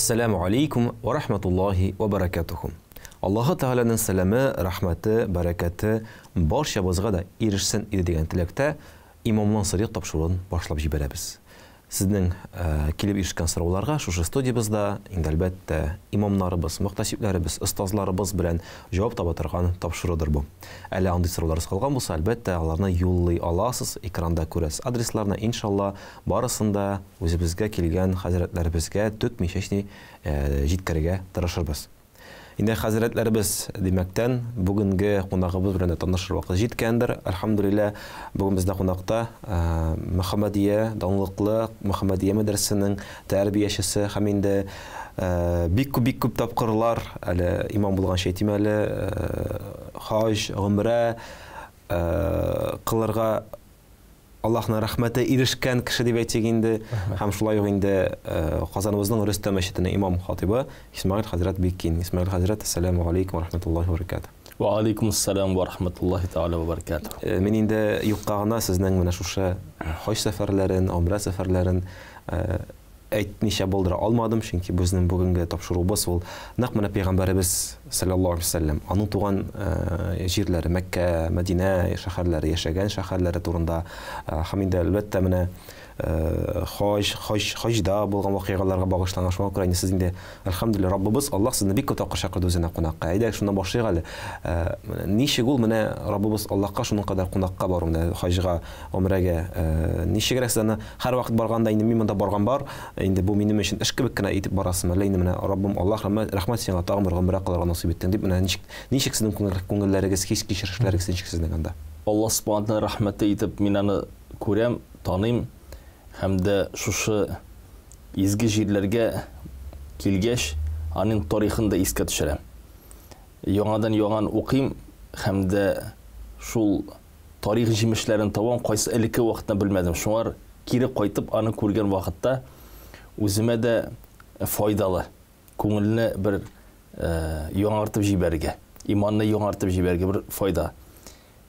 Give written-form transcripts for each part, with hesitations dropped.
Әссәләмү алейкум вә рахматуллаһи вә бәрәкәтүһү. Аллаһы Тәгаләнең сәламе, рәхмәте, бәрәкәте барчабызга да ирешсен иде дигән теләктә Имамнан сорыйк тапшыруын башлап җибәрәбез. Сезнең килеп ирешкән сорауларга шушы студиябездә, инде әлбәттә, имамнарыбыз, мөхтәсибләребез, остазларыбыз белән җавап таба торган тапшырудыр бу. Әле андый сорауларыгыз калган булса, әлбәттә, аларны юллый аласыз, экранда күрәсез адресларны, иншалла, барысын да үзебезгә килгән хәзрәтләребезгә түкми-чәчми җиткерергә тырышырбыз. Инде хәзрәтләребез димәктән, бүгенге кунагыбыз белән дә танышыр вакыт җиткәндер. Әлхәмдүлилләһ, бүген бездә кунакта Мөхәммәдия, данлыклы Мөхәммәдия мәдрәсәсенең тәрбиячесе һәм инде бик күп, бик күп тапкырлар әле имам булганчы әйтим әле, хаҗ, гомрә кылырга Аллаһның рәхмәте ирешкән кеше дип әйтик инде. Һәм шулай ук инде Казаныбызның Рөстәм мәчетенең имам хатибы Исмаил хәзрәт Биккин. Исмаил хәзрәт, әссәламү галәйкүм ва рахматуллаһи ва баракатуһ. Ва алейкум ассалам ва рахматуллаһи тәгалә ва баракатуһ. Мин инде юкка гына сезнең менә шушы хаҗ сәфәрләрен, гомрә сәфәрләрен әйтмичә булдыра алмадым, чөнки безнең бүгенге тапшыруыбыз ул нәкъ менә пәйгамбәребез саллаллаһу алейһи вәсәлләм, аның туган җирләре Мәккә, Мәдинә шәһәрләре, яшәгән шәһәрләре турында һәм инде әлбәттә менә хаҗ, хаҗ, хаҗда булган вакыйгаларга багышланган. Шуңа күрә инде сез инде әлхәмдүлилләһ, Раббыбыз Аллаһ сезне бик күп тапкыр чакырды үзенә кунакка. Әйдә, шуннан башлыйк әле. Ничек ул менә Раббыбыз Аллаһка шуның кадәр кунакка бару, менә хаҗга, гомрәгә, ничегрәк сез аны Һәрвакыт барганда инде мин монда барган бар, инде бу минем өчен эш кебек кенә итеп барасым, әллә инде менә Раббым Аллаһ рәхмәт, рәхмәт сиңа тагын бер гомрә кылырга насыйп иттең дип, менә ничек, ничек сезнең күңел, күңелләрегез, хис-кичерешләрегез ничек сезнең анда? Аллаһ Субхана Тәгалә рәхмәте итеп мин аны күрәм, таныйм һәм дә шушы изге җирләргә килгәч, аның тарихын да искә төшерәм. Яңадан-яңан укыйм һәм дә шул Тарих җимешләрен табам, кайсы элекке вакытны белмәдем. Шуңар кире кайтып аны күргән вакытта үземә дә файдалы. Күңелне бер яңартып җибәрергә, иманны яңартып җибәрергә бер файда.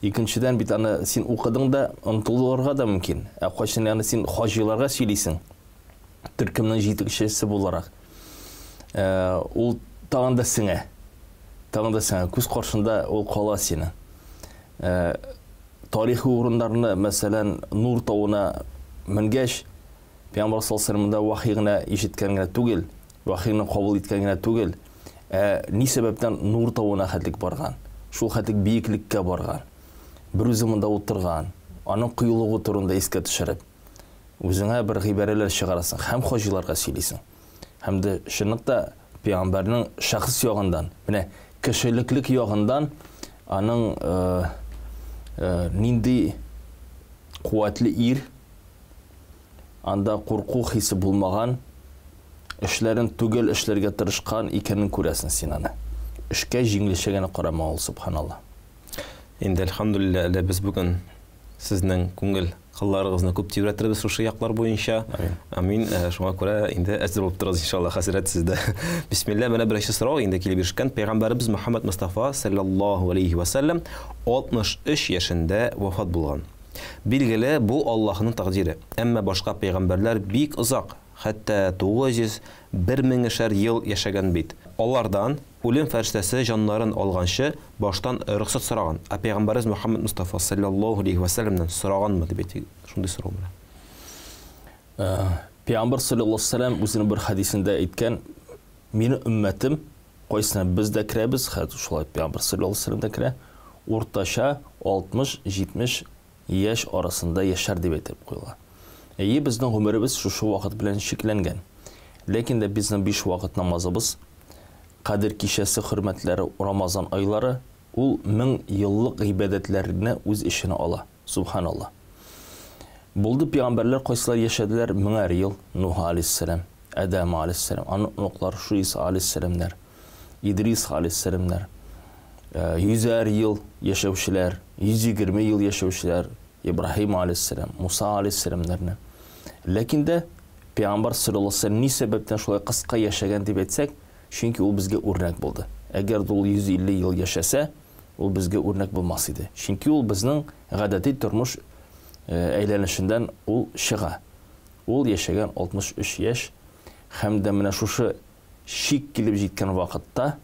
Икенчедән бит аны син укыдың да онытылырга да мөмкин. Ә кайчан аны син хаҗиларга сөйлисең, төркемнең җитәкчесе буларак, ул тагын да сеңә. Тагын да сеңә. Күз каршында ул кала синең. Тарихи урыннарны, мәсәлән, Нур тавына менгәч, Пәйгамбәр саллаллаһу алейһи монда вахи гына ишеткән генә түгел, вахины кабул иткән генә түгел, ә ни сәбәптән Нур тавына хәтлек барган, шул хәтлек биеклеккә барган, берүзе монда утырган, аның кыюлыгы турында искә төшереп, үзеңә бер гыйбарәләр чыгарасың һәм хаҗиларга сөйлисең. Һәм дә чынлыкта пәйгамбәрнең шәхес ягындан, менә кешелеклек ягындан аның нинди куәтле ир, анда курку хисе булмаган, эшләрен төгәл эшләргә тырышкан икәнен күрәсең син аны. Эшкә җиңелчә генә карамаган ул, субханалла. Инде әлхәмдүлилләһ, әле без бүген Сезнең күңел кылларыгызны күп тибрәтербез шушы яклар буенча. Амин. Шуңа күрә инде әзер булып торыгыз, иншалла, хәзрәт сездә. Бисмилла, менә беренче сорау инде килеп ирешкән. Пәйгамбәребез Мөхәммәд Мостафа саллаллаһу алейхи ва сәлләм 63 яшендә вафат булган. Билгеле, бу Аллаһның тәкъдире. Әмма башка пәйгамбәрләр бик озак, хәтта 900, 1000 шәр ел яшәгән бит. Алардан Үлем фәрештәсе җаннарын алганчы, баштан рөхсәт сораган. Ә пәйгамбәребез Мөхәммәд Мостафа салләллаһу галәйһи вә сәлләмнән сораганмы дип әйтик, шундый сорау менә. Пәйгамбәр салләллаһу галәйһи вә сәлләм үзенең бер хәдисендә әйткән, Минем өммәтем, кайсына без дә керәбез, хәзер шулай пәйгамбәр салләллаһу галәйһи вә сәлләм дә керә, уртача 60-70 яшь арасында яшәр дип әйтеп куела. Әйе, безнең гомеребез шушы вакыт белән чикләнгән. Ләкин дә безнең биш вакыт намазыбыз, Кадер кичәсе хөрмәтләре Рамазан айлары, ул 1000 еллык гыйбадәтләрне үз эченә ала. Субханалла. Булды пигамбәрләр кайсылар яшәделәр меңәр ел, Нуһ алейһиссәлам, Адәм алейһиссәлам, аның оныклары Шиис алейһиссәламнәр, Идрис алейһиссәламнәр, йөзәр ел яшәүчеләр, 120 ел яшәүчеләр, Ибраһим алейһиссәлам, Муса алейһиссәламнәрне. Ләкин дә Пәйгамбәр саллаллаһу алейһи ва сәлләм ни сәбәптән шулай кыска яшәгән дип әйтсәк, чөнки ул безгә үрнәк булды. Әгәр дә ул 150 ел яшәсә, ул безгә үрнәк булмас иде. Чөнки ул безнең гадәти тормыш әйләнешеннән ул чыга. Ул яшәгән 63 яшь һәм дә менә шушы Чик килеп җиткән вакытта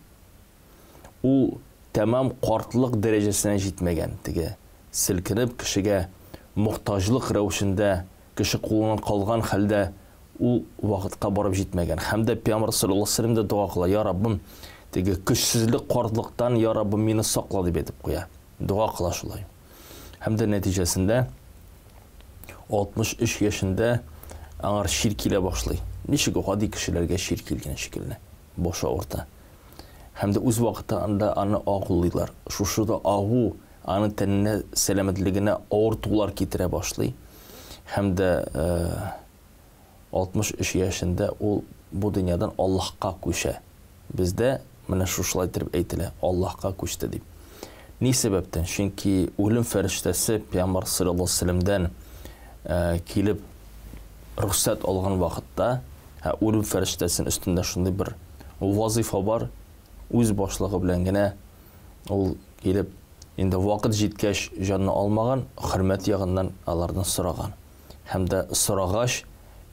ул тәмам картлык дәрәҗәсенә җитмәгән, теге селкенеп кешегә мохтаҗлык рәвешендә кеше кулыннан калган хәлдә ул вакытка барып җитмәгән. Һәм дә Пәйгамбәр саллаллаһу алейһи ва сәлләм дә дога кыла, Я Раббым, теге көчсезлек, картлыктан, Я Раббым, мине сакла, дип әйтеп куя. Дога кыла шулай. Һәм дә нәтиҗәсендә 63 яшендә аңар чир килә башлый. Ничек гади кешеләргә чир килгән шикелле, башы авырта. Һәм дә үз вакытында анда аны агулыйлар. Шушы да агу аның тәненә, сәламәтлегенә авыртулар китерә башлый. Һәм дә 63 яшендә ул бу дөньядан Аллаһка күчә. Бездә менә шушылай итеп әйтелә, Аллаһка күчте дип. Ни сәбәптән? Чөнки үлем фәрештәсе Пәйгамбәр саллаллаһу алейһи вәсәлләмдән килеп рөхсәт алган вакытта, ә үлем фәрештәсенең өстендә шундый бер вазифа бар, үз башлыгы белән генә ул килеп, инде вакыт җиткәч җанны алмаган, хөрмәт ягыннан алардан сораган. Һәм дә сорагач,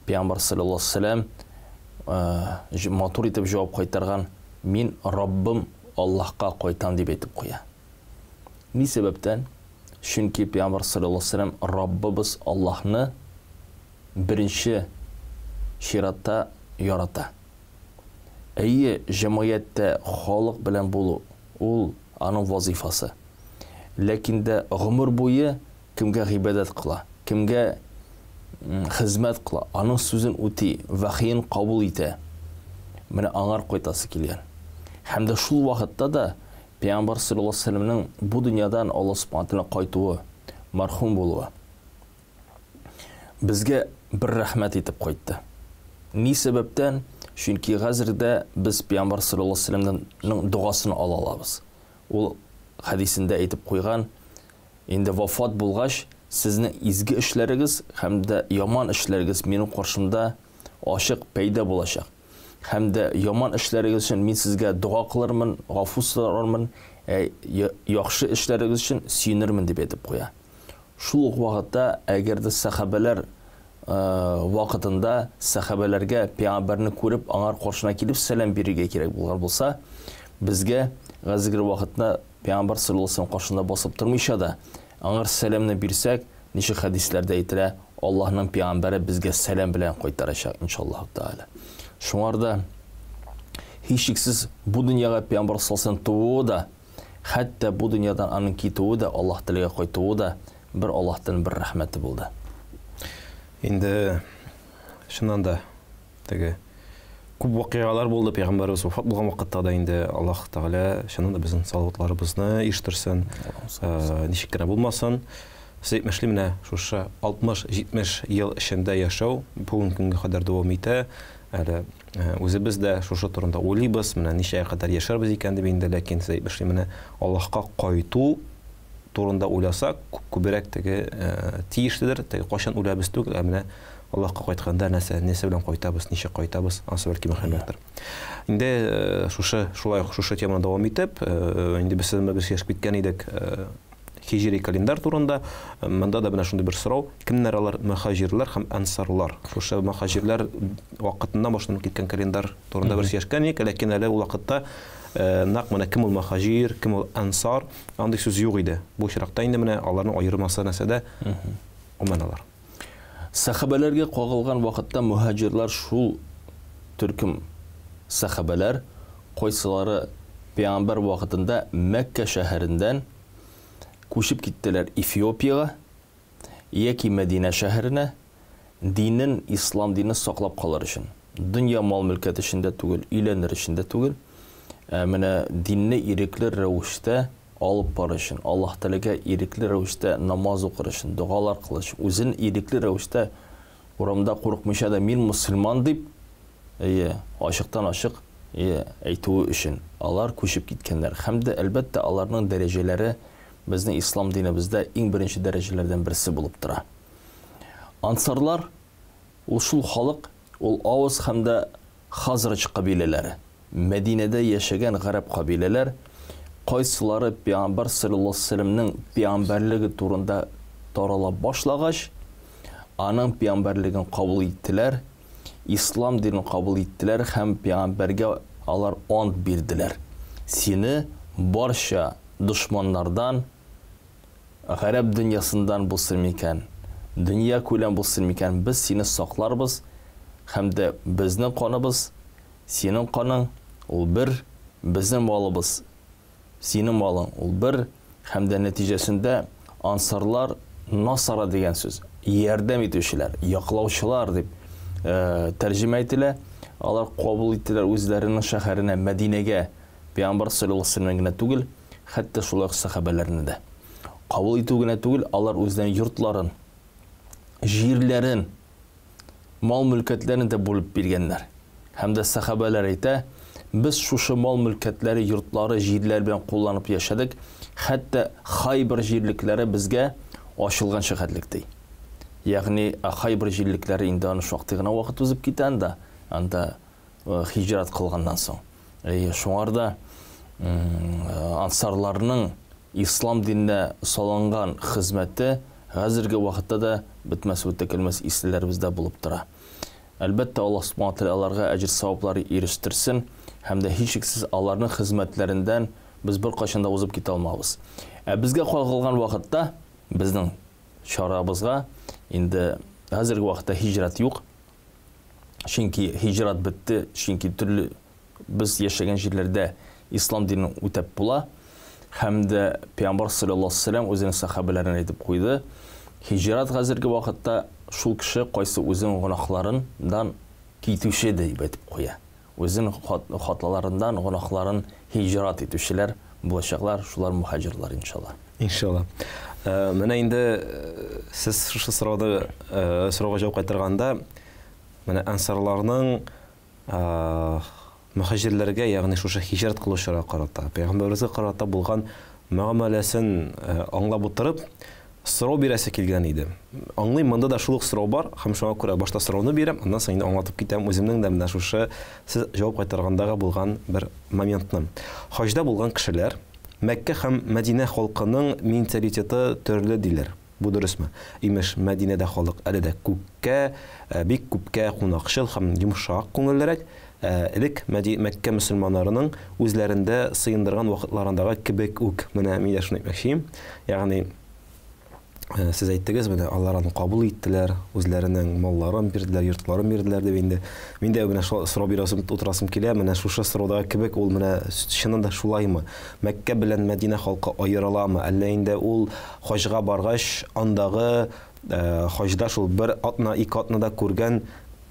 Пәйгамбәр саллаллаһу алейһи вәсәлләм матур итеп җавап кайтарган, Мин Раббым Аллаһка кайтам, дип әйтеп куя. Ни сәбәптән? Чөнки Пәйгамбәр саллаллаһу алейһи вәсәлләм Раббыбыз Аллаһны беренче чиратта ярата. Әйе, җәмгыятьтә халык белән булу, ул аның вазифасы. Ләкин дә гомер буе кемгә гыйбадәт кыла, кемгә хезмәт кыла, аның сүзен үти, вәхиен кабул итә. Менә аңар кайтасы килгән. Һәм дә шул вакытта да Пәйгамбәр саллаллаһу алейһи вәсәлләмнең бу дөньядан Аллаһ субхана тәгалә кайтуы, мәрхүм булуы безгә бер рәхмәт итеп кайтты. Ни сәбәптән? Чөнки хәзер дә без Пәйгамбәр саллаллаһу алейһи вәсәлләмнең догасын ала алабыз. Ул хәдисендә әйтеп куйган, Инде вафат булгач, сезнең изге эшләрегез һәм дә яман эшләрегез минем каршымда ачык пәйда булачак. Һәм дә яман эшләрегез өчен мин сезгә дога кылырмын, гафу сорармын, ә яхшы эшләрегез өчен сөенермен, дип әйтеп куя. Шул ук вакытта, әгәр дә сәхабәләр вакытында сәхабәләргә пәйгамбәрне күреп, аңар каршына килеп сәлам бирергә кирәк булган булса, безгә хәзерге вакытта Пәйгамбәр саллаллаһу алейһи ва сәлләм каршында басып тормыйча да, аңар сәламне бирсәк, ничек хәдисләрдә әйтелә, Аллаһның пәйгамбәре безгә сәлам белән кайтарачак, иншаллаһу тәгалә. Шуңар да һичшиксез бу дөньяга пәйгамбәр саллаллаһу алейһи ва сәлләм тууы да, хәтта бу дөньядан аның китүе дә, Аллаһ Тәгаләгә кайтуы да бер Аллаһтан бер рәхмәте булды. Инде чыннан да Теге күп вакыйгалар булды, пәйгамбәребез вафат булган вакытта да инде Аллаһ Тәгалә чыннан да безнең салаватларыбызны ишеттерсен, ничек кенә булмасын. Сез әйтмешли, менә шушы 60-70 ел эчендә яшәү бүгенге көнгә кадәр дәвам итә. Әле үзебез дә шушы турында уйлыйбыз, менә ничәгә кадәр яшәрбез икән дип инде, ләкин сез әйтмешли, менә Аллаһка кайту турында уйласак, күбрәк теге тиешледер, теге кайчан үләбез түгел, ә менә Аллаһка кайтканда нәрсә, нәрсә белән кайтабыз, ничек кайтабыз, анысы бәлки мөһимрәктер. Инде шушы, шулай ук шушы теманы дәвам итеп, инде без сезнең белән сөйләшеп киткән идек хиҗри календарь турында. Монда да менә шундый бер сорау, кемнәр алар мөхаҗирләр һәм ансарлар? Шушы мөхаҗирләр вакытыннан башланып киткән календарь турында бер сөйләшкән идек, ләкин әле ул вакытта нәкъ менә кем ул мөхаҗир, кем ул ансар, андый сүз юк иде. Бу очракта инде менә аларның аермасы нәрсәдә? Гомумән алар. Сәхабәләргә кагылган вакытта мөһаҗирлар шул төркем сәхабәләр, кайсылары пәйгамбәр вакытында Мәккә шәһәрендән күчеп киттеләр Эфиопиягә яки Мәдинә шәһәренә, динен, ислам динен саклап калыр өчен. Дөнья мал-мөлкәт өчен дә түгел, өйләнер өчен дә түгел, ә менә динне ирекле рәвештә алып барыр өчен, Аллаһ Тәгаләгә ирекле рәвештә намаз укыр өчен, догалар кылыр өчен, үзен ирекле рәвештә урамда курыкмыйча да мин мөселман дип, әйе, ачыктан-ачык, әйе, әйтүе өчен алар күчеп киткәннәр. Һәм дә, әлбәттә, аларның дәрәҗәләре безнең ислам динебездә иң беренче дәрәҗәләрдән берсе булып тора. Ансарлар, ул шул халык, ул Аус һәм дә Хазраҗ кабиләләре. Мәдинәдә яшәгән гарәп кабиләләр, кайсылары пәйгамбәр салләллаһу галәйһи ва сәлләмнең пәйгамбәрлеге турында тарала башлагач, аның пәйгамбәрлеген кабул иттеләр, ислам динен кабул иттеләр һәм пәйгамбәргә алар ант бирделәр. Сине барча дошманнардан, гарәп дөньясыннан булсын микән, дөнья күләм булсын микән, без сине сакларбыз һәм дә безнең каныбыз, синең каның ул бер, безнең малыбыз, синең малың ул бер, һәм дә нәтиҗәсендә ансарлар насара дигән сүз, ярдәм итүчеләр, яклаучылар дип тәрҗемә ителә. Алар кабул иттеләр үзләренең шәһәренә, Мәдинәгә, Пәйгамбәр саллаллаһу алейһи вәсәлләм генә түгел, хәтта шулай ук сәхабәләрне дә. Кабул итү генә түгел, алар үзләренең йортларын, җирләрен, мал-мөлкәтләрен дә бүлеп биргәннәр. Һәм дә сәхабәләр әйтә, без шушы мал-мөлкәтләре, йортлары, җирләр белән кулланып яшәдек, хәтта Хайбер җирлекләре безгә ачылганчы хәтлек, ди. Ягъни, Хайбер җирлекләре инде аны шактый гына вакыт узып китә анда, анда хиҗрат кылганнан соң. Әйе, шуңар да ансарларның ислам диненә салынган хезмәте хәзерге вакытта да бетмәс үтәкелмәс ислеләребездә булып тора. Әлбәттә, Аллаһ Субхана Тәгалә аларга әҗер-саваплар ирештерсен һәм дә һичшиксез аларның хезмәтләреннән без беркайчан да узып китә алмабыз. Ә безгә кагылган вакытта, безнең чарабызга инде хәзерге вакытта һиҗрәт юк. Чөнки һиҗрат бетте, чөнки төрле без яшәгән җирләрдә ислам динен үтәп була. Һәм дә Пәйгамбәр саллаллаһу алейһи вәсәлләм үзенең сәхабәләренә әйтеп куйды: "Һиҗрат хәзерге вакытта шул кеше кайсы үзенең гөнаһларыннан китүче", дип әйтеп куя. Үзенең хаталарыннан, гөнаһларын һиҗрат итүчеләр булачаклар, шулар мухаҗирлар, иншалла. Иншалла. Менә инде сез шушы сорауды сорауга җавап кайтарганда, менә ансарларның мөхаҗирләргә, ягъни шушы һиҗрәт кылучыларга карата, пәйгамбәребезгә карата булган мөгамәләсен аңлап утырып, сорау бирәсе килгән иде. Аңлыйм, монда да шул ук сорау бар, һәм шуңа күрә башта сорауны бирәм, аннан соң инде аңлатып китәм үземнең дә менә шушы сез җавап кайтаргандагы булган бер моментны. Хаҗда булган кешеләр Мәккә һәм Мәдинә халкының менталитеты төрле диләр. Бу дөресме? Имеш, Мәдинәдә халык әле дә күккә, бик күпкә кунакчыл һәм йомшак күңеллерәк, элек Мәди Мәккә мөселманнарының үзләрендә сыендырган вакытларындагы кебек үк. Менә мин дә шуны әйтмәкче идем. Ягъни, сез әйттегез, менә алар аны кабул иттеләр, үзләренең малларын бирделәр, йортларын бирделәр дип инде. Мин дә менә сорау бирәсем, утырасым килә, менә шушы сораудагы кебек ул менә чыннан да шулаймы? Мәккә белән Мәдинә халкы аерыламы? Әллә инде ул хаҗга баргач, андагы хаҗда шул бер атна, ике атнада күргән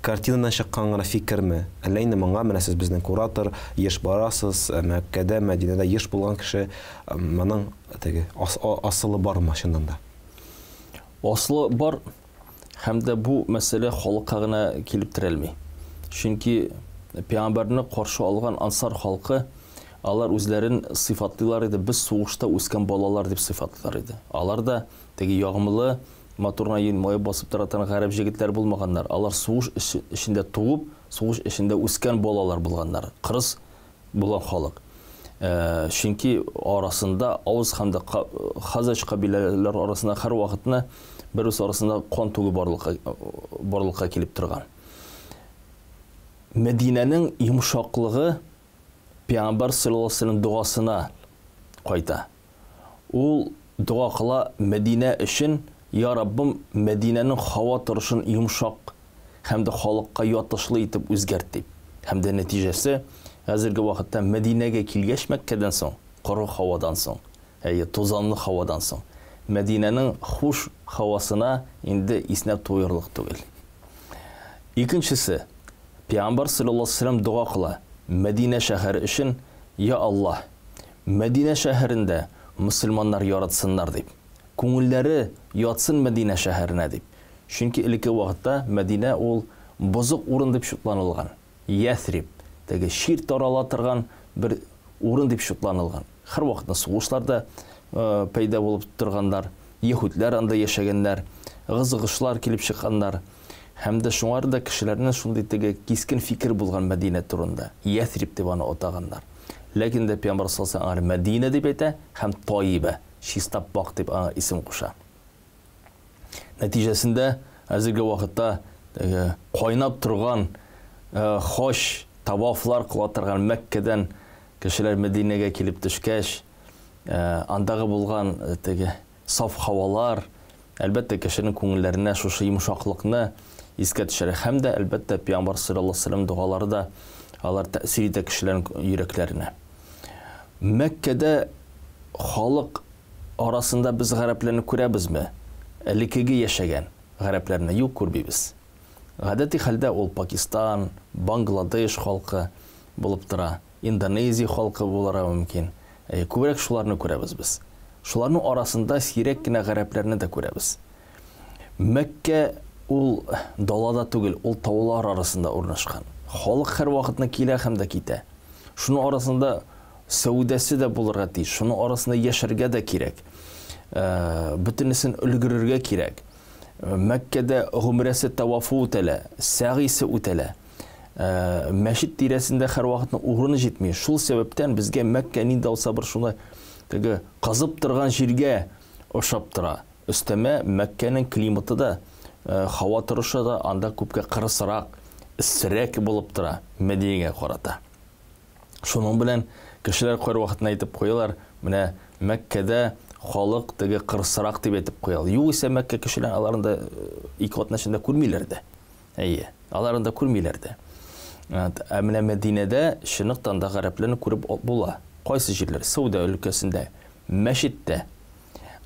картинадан чыккан гына фикерме? Әллә инде моңа менә сез безнең куратор, еш барасыз, Мәккәдә, Мәдинәдә еш булган кеше, моның теге асылы бармы чыннан да? Асылы бар, һәм дә бу мәсьәлә халыкка гына килеп терәлми. Чөнки пәйгамбәрне каршы алган ансар халкы, алар үзләрен сыйфатлыйлар иде, без сугышта үскән балалар дип сыйфатлыйлар иде. Алар да теге ягымлы, матур гына елмаеп басып тора торган гарәп җегетләр булмаганнар. Алар сугыш эчендә туып, сугыш эчендә үскән балалар булганнар. Кырыс булган халык. Чөнки арасында Ауз һәм дә Хазач кабиләләр арасында һәр вакытны бер-берсе арасында кан түгү барлыкка килеп торган. Мәдинәнең йомшаклыгы Пәйгамбәр саллаллаһу алейһи ва сәлләм догасына кайта. Ул дога кыла Мәдинә өчен, Я Раббым, Мәдинәнең һава торышын йомшак һәм дә халыкка ятышлы итеп үзгәрт, дип. Һәм дә нәтиҗәсе, хәзерге вакытта Мәдинәгә килгәч Мәккәдән соң, коры һавадан соң, әйе, тузанлы һавадан соң, Мәдинәнең хуш һавасына инде иснәп туерлык түгел. Икенчесе, Пәйгамбәр саллаллаһу алейһи ва сәлләм дога кыла Мәдинә шәһәре өчен, Я Аллаһ, Мәдинә шәһәрендә мөселманнар яратсыннар, дип. Күңелләре ятсын Мәдинә шәһәренә, дип. Чөнки элекке вакытта Мәдинә ул бозык урын дип чутланылган. Ясриб, теге чир тарала торган бер урын дип чутланылган. Һәрвакытны сугышлар да пәйда булып торганнар, яһүдләр анда яшәгәннәр, ыгы-зыгышлар килеп чыкканнар. Һәм дә шуңар да кешеләрнең шундый теге кискен фикер булган Мәдинә турында. Ясриб дип аны атаганнар. Ләкин дә Пәйгамбәр саллаллаһу алейһи ва сәлләм аңа Мәдинә дип әйтә һәм Таибә, чиста пакь дип аңа исем куша. Нәтиҗәсендә хәзерге вакытта теге кайнап торган Хаҗ, тавафлар кыла торган Мәккәдән кешеләр Мәдинәгә килеп төшкәч, андагы булган теге саф һавалар, әлбәттә, кешенең күңелләренә шушы йомшаклыкны искә төшерә. Һәм дә, әлбәттә, Пәйгамбәр саллаллаһу алейһи ва сәлләм догалары да алар тәэсир итә кешеләрнең йөрәкләренә. Мәккәдә халык арасында без гарәпләрне күрәбезме? Элеккеге яшәгән гарәпләрне юк күрмибез. Гадәти хәлдә ул Пакистан, Бангладеш халкы булып тора, Индонезия халкы булырга мөмкин. Әйе, күбрәк шуларны күрәбез без. Шуларның арасында сирәк кенә гарәпләрне дә күрәбез. Мәккә ул далада түгел, ул таулар арасында урнашкан. Халык һәрвакытны килә һәм дә китә. Шуның арасында сәүдәсе дә булырга тиеш, шуның арасында яшәргә дә кирәк. Бөтенесен өлгерергә кирәк. Мәккәдә гомрәсе тавафы үтәлә, сәгыйсе үтәлә. Мәчет тирәсендә һәрвакытны урын җитми. Шул сәбәптән безгә Мәккә нинди булса бер шулай теге кызып торган җиргә ошап тора. Өстәмә Мәккәнең климаты да, һава торышы да анда күпкә кырысрак, эссерәк булып тора Мәдинәгә карата. Шуның белән кешеләр кайвакытны әйтеп куялар, менә Мәккәдә халык теге кырысрак дип әйтеп куялар. Югыйсә Мәккә кешеләр аларны да ике атна эчендә күрмиләр дә. Әйе, аларны да күрмиләр дә. Ә менә Мәдинәдә чынлыктан да гарәпләрне күреп була. Кайсы җирләр? Сәүдә өлкәсендә, мәчеттә.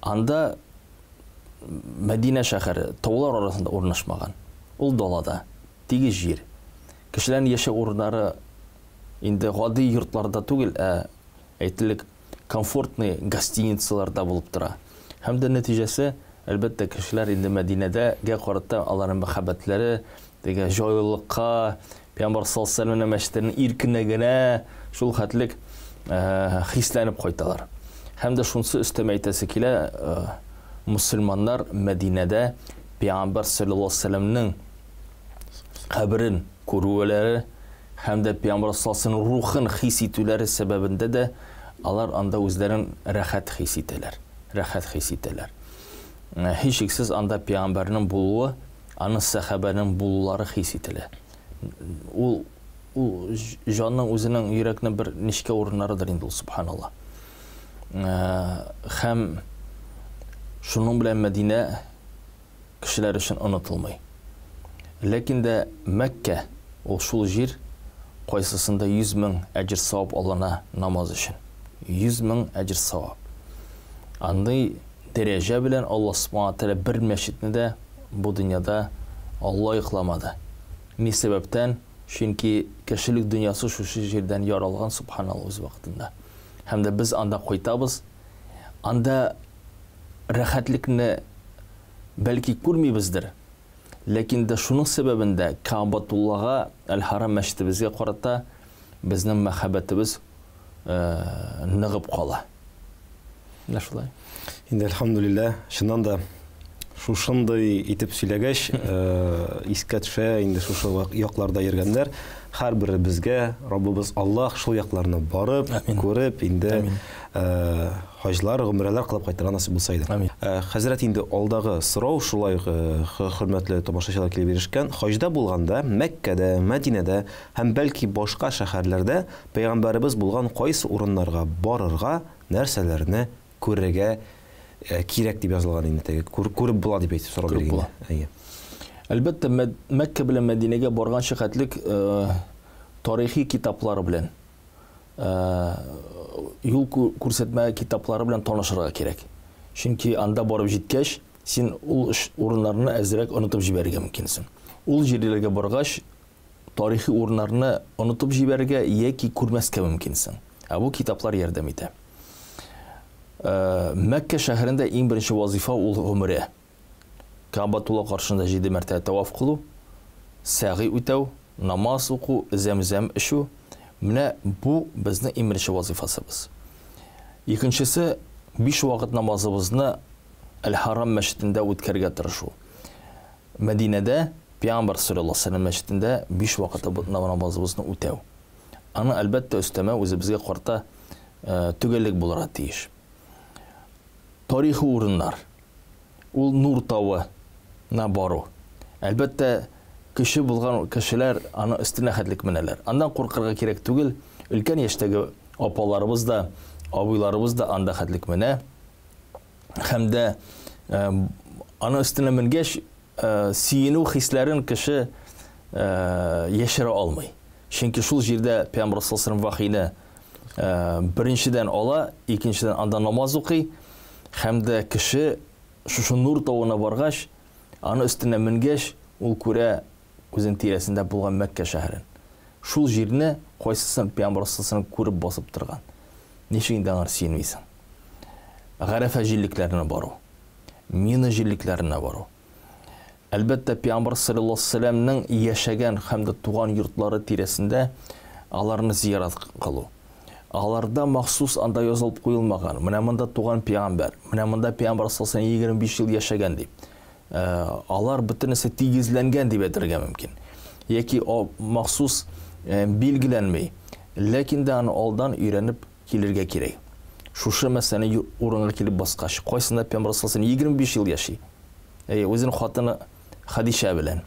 Анда Мәдинә шәһәре таулар арасында урнашмаган. Ул далада, тигез җир. Кешеләрнең яшәү урыннары инде гади йортларда түгел, ә әйтелек комфортный гостиницаларда булып тора. Һәм дә нәтиҗәсе, әлбәттә, кешеләр инде Мәдинәдәгә карата аларның мәхәббәтләре, теге җайлылыкка, Пәйгамбәр саллаллаһу алейһи ва сәлләм мәчетенең иркенлегенә шул хәтлек хисләнеп кайталар. Һәм дә шунысы өстәмә әйтәсе килә, мөселманнар Мәдинәдә Пәйгамбәр саллаллаһу алейһи ва сәлләмнең каберен күрүләре һәм дә Пәйгамбәр саллаллаһу рухын хис итүләре сәбәбендә дә алар анда үзләрен рәхәт хис итәләр. Рәхәт хис итәләр. Һичшиксез анда Пәйгамбәрнең булуы, аның сәхабәнең булулары хис ителә. Ул ул җанның үзенең йөрәкнең бер нечкә урыннарыдыр инде ул, субханалла. Һәм шуның белән Мәдинә кешеләр өчен онытылмый. Ләкин дә Мәккә ул шул җир, кайсысында 100 мең әҗер-савап алына намаз өчен. 100 мең әҗер-савап. Андый дәрәҗә белән Аллаһ Субхана Тәгалә бер мәчетне дә бу дөньяда лаекламады. Ни сәбәптән? Чөнки кешелек дөньясы шушы җирдән яралган, субханаллаһ, үз вакытында. Һәм дә без анда кайтабыз. Анда рәхәтлекне бәлки күрмибездер, ләкин дә шуның сәбәбендә Каабатуллага, Әл-Харам мәчетебезгә карата безнең мәхәббәтебез ныгып кала. Менә шулай. Инде әлхәмдүлилләһ, чыннан да шушындый итеп сөйләгәч, искә төшә инде шушы якларда йөргәннәр. Һәрберебезгә Раббыбыз Аллаһ шул якларны барып, күреп, инде хаҗлар, гомрәләр кылып кайтырга насыйп булса иде. Амин. Хәзрәт, инде алдагы сорау шулай ук хөрмәтле тамашачылар килеп ирешкән. Хаҗда булганда Мәккәдә, Мәдинәдә һәм бәлки башка шәһәрләрдә пәйгамбәребез булган кайсы урыннарга барырга, нәрсәләрне күрергә кирәк дип язылган инде теге. Күреп була дип әйтеп сорау биргән. Була. Әйе. Әлбәттә, Мәккә белән Мәдинәгә барганчы хәтлек тарихи китаплар белән, юл күрсәтмә китаплары белән танышырга кирәк. Чөнки анда барып җиткәч, син ул урыннарны әзрәк онытып җибәрергә мөмкинсең. Ул җирләргә баргач, тарихи урыннарны онытып җибәрергә яки күрмәскә мөмкинсең. Ә бу китаплар ярдәм итә. Мәккә шәһәрендә иң беренче вазифа ул гомрә. Каабатулла каршында 7 мәртәбә таваф кылу, сәгый үтәү, намаз уку, зәмзәм эчү. Менә бу безнең иң беренче вазифасыбыз. Икенчесе, 5 вакыт намазыбызны Әл-Харам мәчетендә үткәрергә тырышу. Мәдинәдә Пәйгамбәр саллаллаһу алейһи ва сәлләм мәчетендә 5 вакыт намазыбызны үтәү. Аны, әлбәттә, өстәмә үзебезгә карта төгәллек булырга тиеш. Тарихи урыннар. Ул Нур тавы на бару. Әлбәттә, Көче булган кешеләр аны өстенә хәтлек менәләр. Аннан куркырга кирәк түгел. Өлкән яшьтәге апаларыбыз да, абыйларыбыз да анда хәтлек менә. Һәм дә аны өстенә менгәч, сөенү хисләрен кеше яшерә алмый. Чөнки шул җирдә Пәйгамбәр саллаллаһу алейһи вахийны беренчедән ала, икенчедән анда намаз укый һәм дә кеше шушы Нур тавына баргач, аны өстенә менгәч, ул күрә үзенең тирәсендә булган Мәккә шәһәрен. Шул җирне кайсысын Пәйгамбәр саллаллаһу алейһи күреп басып торган. Ничек инде аңар сөенмисең? Гарәфә җирлекләренә бару, Мина җирлекләренә бару. Әлбәттә, Пәйгамбәр саллаллаһу алейһи вәсәлләмнең яшәгән һәм дә туган йортлары тирәсендә аларны зиярат кылу. Аларда махсус анда язылып куелмаган. Менә монда туган пәйгамбәр, менә монда пәйгамбәр саллаллаһу алейһи вәсәлләм 25 ел яшәгән дип. Алар бөтенесе тигезләнгән дип әйтергә мөмкин. Яки махсус билгеләнми. Ләкин дә аны алдан өйрәнеп килергә кирәк. Шушы мәсьәләне урынга килеп баскач, кайсында пәйгамбәр саллаллаһу алейһи вәсәлләм 25 ел яши. Әйе, үзенең хатыны Хадишә белән.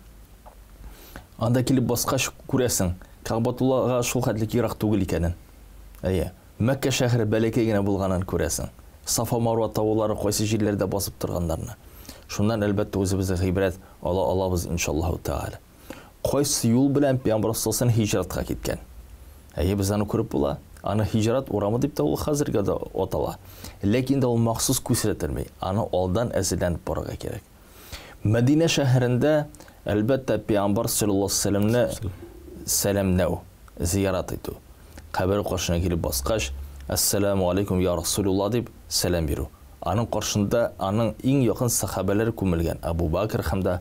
Анда килеп баскач күрәсең, Кәгъбатуллага шул хәтлек ерак түгел икәнен. Әйе, Мәккә шәһәре бәләкәй генә булганын күрәсең. Сафа Марва таулары кайсы җирләрдә басып торганнарны. Шуннан әлбәттә үзебезгә гыйбрәт ала алабыз иншаллаһу тәгалә. Кайсы юл белән Пәйгамбәр саллаллаһу алейһи һиҗратка киткән? Әйе, без аны күреп була. Аны һиҗрат урамы дип тә ул хәзергә дә атала. Ләкин дә ул махсус күрсәтелми. Аны алдан әзерләнеп барырга кирәк. Мәдинә шәһәрендә әлбәттә Пәйгамбәр саллаллаһу алейһи вәсәлләмне сәламләү, зиярат итү. Кабер каршына килеп баскач, Әссәламу алейкум я Расулулла дип сәлам бирү. Аның каршында аның иң якын сахабәләре күмелгән Абу Бакр һәм дә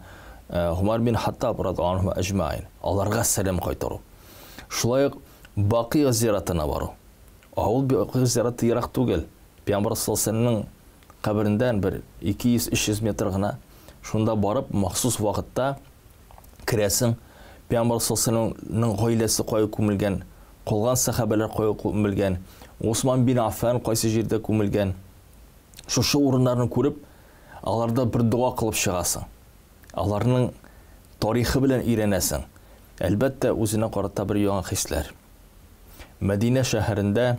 Гумар бин Хаттаб радиаллаһу анһу әҗмәин. Аларга сәлам кайтару. Шулай ук Бакый зиратына бару. Авыл Бакый зираты ерак түгел. Пәйгамбәр саллаллаһу алейһи вәсәлләмнең кабереннән бер 200-300 метр гына. Шунда барып, махсус вакытта керәсең. Пәйгамбәр саллаллаһу алейһи вәсәлләмнең гаиләсе кая күмелгән, калган сахабәләр кая күмелгән, Усман бин Аффан кайсы җирдә күмелгән. Шушы урыннарны күреп, аларда бер дога кылып чыгасың. Аларның тарихы белән өйрәнәсең. Әлбәттә, үзенә карата бер яңа хисләр. Мәдинә шәһәрендә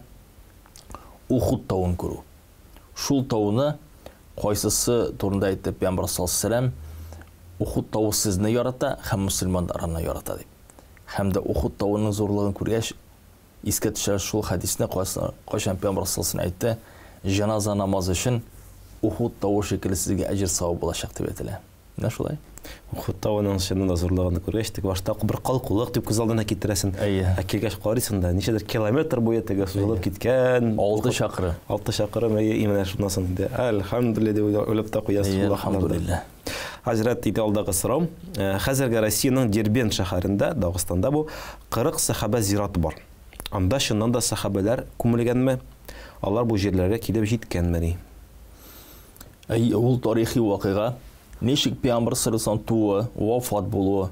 Ухуд тавын күрү. Шул тауны кайсысы турында әйтте Пәйгамбәр саллаллаһу алейһи вәсәлләм, Ухуд тавы сезне ярата һәм мөселманнарны ярата дип. Һәм дә Ухуд тавының зурлыгын күргәч, искә төшә шул хәдисне, кайчан Пәйгамбәр саллаллаһу алейһи вәсәлләм әйтте, җаназа намазы өчен Ухуд тавы шикелле сезгә әҗер савап булачак дип әйтелә. Менә шулай. Ухуд тавының чыннан да зурлыгын күргәч, тик башта бер калкулык дип күз алдына китерәсең. Әйе. Ә килгәч карыйсың да, ничәдер километр буе теге сузылып киткән. 6 чакрым. 6 чакрым, әйе, именно шуннан соң инде әлхәмдүлилләһ дип уйлап та куясың. Әйе, әлхәмдүлилләһ. Хәзрәт, инде алдагы сорау. Хәзерге Россиянең Дербент шәһәрендә, Дагыстанда бу 40 сәхабә зираты бар. Анда чыннан да сәхабәләр күмелгәнме? Алар бу җирләргә килеп җиткәнмени? Әйе, ул тарихи вакыйга. Ничек Пәйгамбәр саллаллаһу алейһи вәсәлләм тууы, вафат булуы,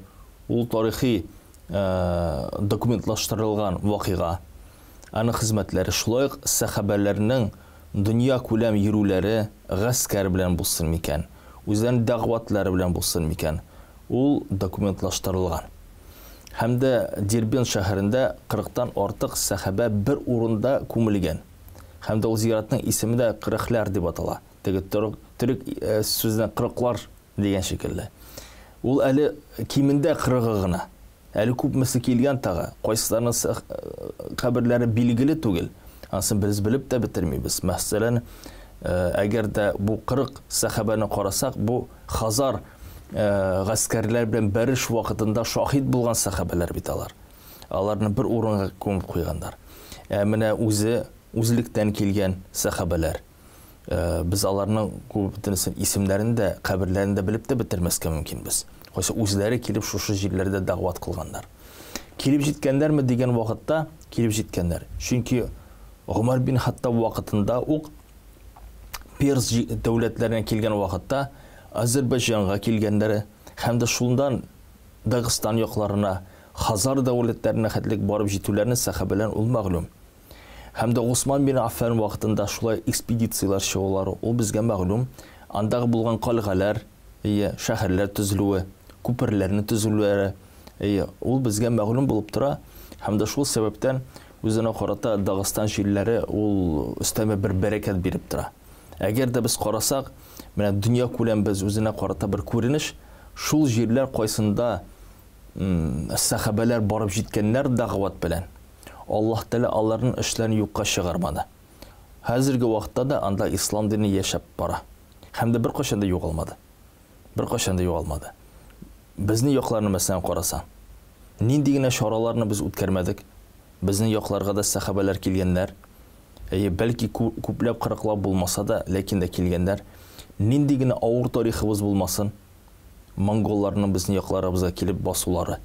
ул тарихи документлаштырылган вакыйга. Аның хезмәтләре, шулай ук сәхабәләрнең дөнья күләм йөрүләре гаскәр белән булсын микән, үзләренең дәгъватлары белән булсын микән, ул документлаштырылган. Һәм дә Дербент шәһәрендә 40-тан артык сәхабә бер урында күмелгән. Һәм дә ул зиратның исеме дә Кырыхлар дип атала. Теге төрек сүзенә кырыклар дигән шикелле. Ул әле кимендә кырыгы гына. Әле күпмесе килгән тагы, кайсыларының каберләре билгеле түгел. Анысын без белеп тә бетермибез. Мәсәлән, әгәр дә бу 40 сәхабәне карасак, бу Хазар гаскәрләр белән бәреш вакытында шаһит булган сәхабәләр бит алар. Аларны бер урынга күмеп куйганнар. Ә менә үзе үзлектән килгән сәхабәләр. Без аларның күбесенең исемнәрен дә, каберләрен дә белеп тә бетермәскә мөмкинбез. Кайсы үзләре килеп шушы җирләрдә дәгъват кылганнар. Килеп җиткәннәрме дигән вакытта килеп җиткәннәр. Чөнки Гомар бин Хаттаб вакытында ук Перс дәүләтләренә килгән вакытта Азербайҗанга килгәннәре һәм дә шундан Дагыстан якларына, Хазар дәүләтләренә хәтлек барып җитүләрне сәхабәләр ул мәгълүм. Һәм дә Усман бин Аффан вакытында шулай экспедицияләр чыгулары ул безгә мәгълүм. Андагы булган кальгалар, ие, шәһәрләр төзелүе, күперләрне төзелүләре, Әйе, ул безгә мәгълүм булып тора һәм дә шул сәбәптән үзенә карата Дагыстан җирләре ул өстәмә бер бәрәкәт биреп тора. Әгәр дә без карасак, менә дөнья күләм без үзенә карата бер күренеш, шул җирләр кайсында сәхабәләр барып җиткәннәр дәгъват белән, Аллаһ Тәгалә аларның эшләрен юкка чыгармады. Хәзерге вакытта да анда ислам дине яшәп бара. Һәм дә беркайчан да югалмады. Беркайчан да югалмады. Безнең якларны, мәсәлән, карасаң, нинди генә чараларны без үткәрмәдек, безнең якларга да сәхабәләр килгәннәр. Әйе, бәлки күпләп, кырыклап булмаса да, ләкин дә килгәннәр. Нинди генә авыр тарихыбыз булмасын, монголларның безнең якларыбызга килеп басулары,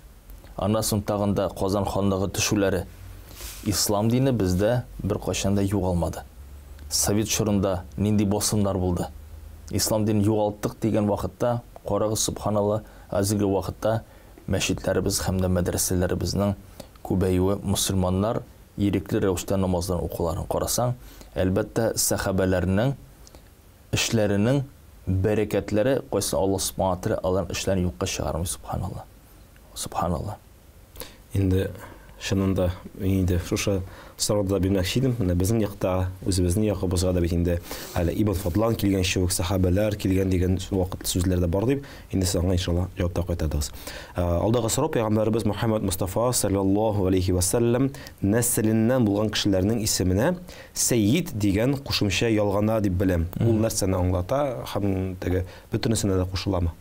аннан соң тагын да Казан ханлыгы төшүләре, ислам дине бездә беркайчан да югалмады. Совет чорында нинди басымнар булды? Ислам динен югалттык дигән вакытта, карагыз, сөбханалла, хәзерге вакытта мәчетләребез һәм дә мәдрәсәләребезнең күбәюе, мөселманнар ирекле рәвештә намазларын укуларын карасаң, әлбәттә, сәхабәләрнең эшләренең бәрәкәтләре, кайсы Аллаһ Субхана Тәгалә аларның эшләрен юкка чыгармый, субханалла. Субханалла. Инде чыннан да мин инде шушы сорауны да бирмәкче идем. Менә безнең якта, үзебезнең якыбызга да бит инде әле Ибн Фадлан килгәнче үк сәхабәләр килгән дигән вакыт сүзләр дә бар дип, инде сез аңа иншалла җавап та кайтардыгыз. Алдагы сорау пәйгамбәребез Мухаммад Мустафа саллаллаһу алейхи ва саллям нәселеннән булган кешеләрнең исеменә Сәйид дигән кушымча ялгана дип беләм. Ул нәрсәне аңлата һәм теге бөтенесенә дә кушыламы?